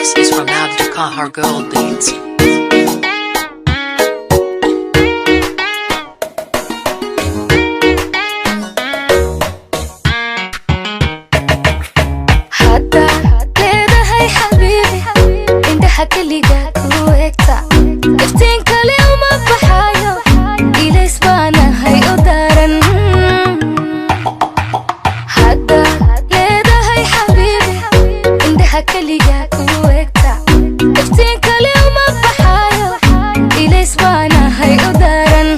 This is from Abdulkahar Gold Beats. Hadda leedahay xabiibi, indhaha keliga ku egta, iftiin kale uma baxayo, ilays baanahay u daran. Hadda leedahay xabiibi, indhaha keliga ku egta, iftiin kale uma baxayo, ilays baanahay u daran.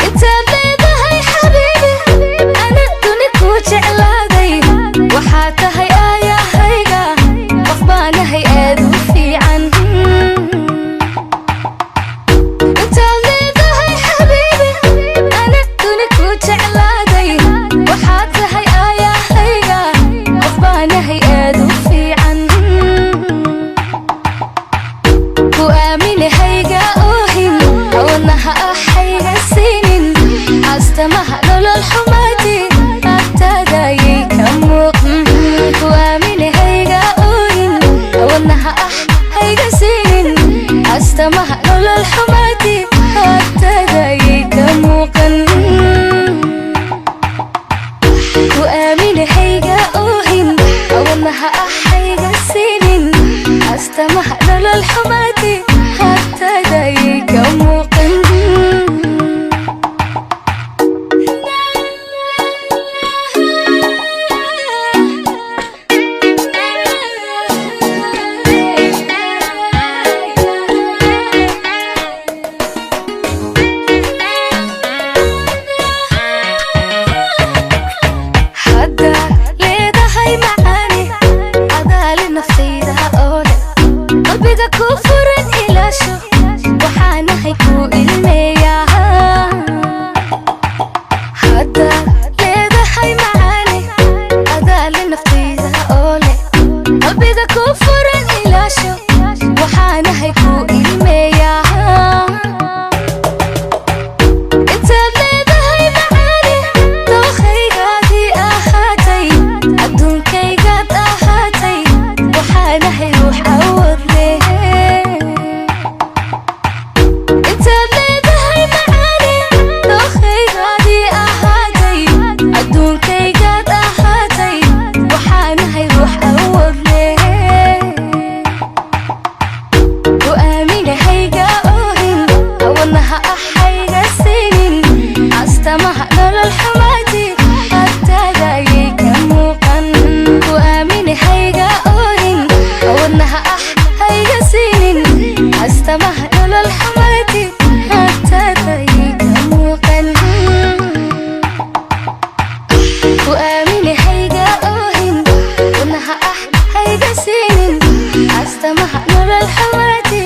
Intaad leedahay xabiibi, ana duni ku jeclaaday, waxaa tahay aayahayga, qof baanahay aad u fiican. Intaad leedahay xabiibi, ana duni ku jeclaaday, waxaa tahay aayahayga, qof baanahay aad u fiican. Ku aaminahayga oohin, wadnaha axayga siinin, astamaha nolol xumaati agtaadayay ka muuq. Ku aaminahayga oohin, wadnaha ah hayga siinin, astamaha nolol xumaati agtaadayay ka muuqan. Ku aaminahayga oohin, wadnaha axayga siinin, astamaha nolol xumaati agtaadayay ka muuqan. Hadda leedahay macaani, adaali naftayda oo leh, qalbiga ku furan ilaasho, waxaanahay ku ilmeeyaa. Hadda leedahay macaani, adaali naftayda oo leh, qalbiga ku furan ilaasho, waxaanahay ku ilmeeyaa. Intaad leedahay macaani, dookhaygaadii ahaatay, adduunkaygaad ahaatay, waxaanahay ruux awood leh. Intaad leedahay macaani, dookhaygaadii ahaatay, adduunkaygaad ahaatay, waxaanahay ruux awood leh. Ku aaminahayga oohin, wadnaha axayga siinin, astamaha nolol xumaati agtaadayay ka muuqan. Ku aaminahayga oohin, wadnaha ah hayga siinin, astamaha nolol xumaati agtaadayay ka muuqan. Ku aaminahayga oohin, wadnaha ah hayga siinin, astamaha nolol xumaati.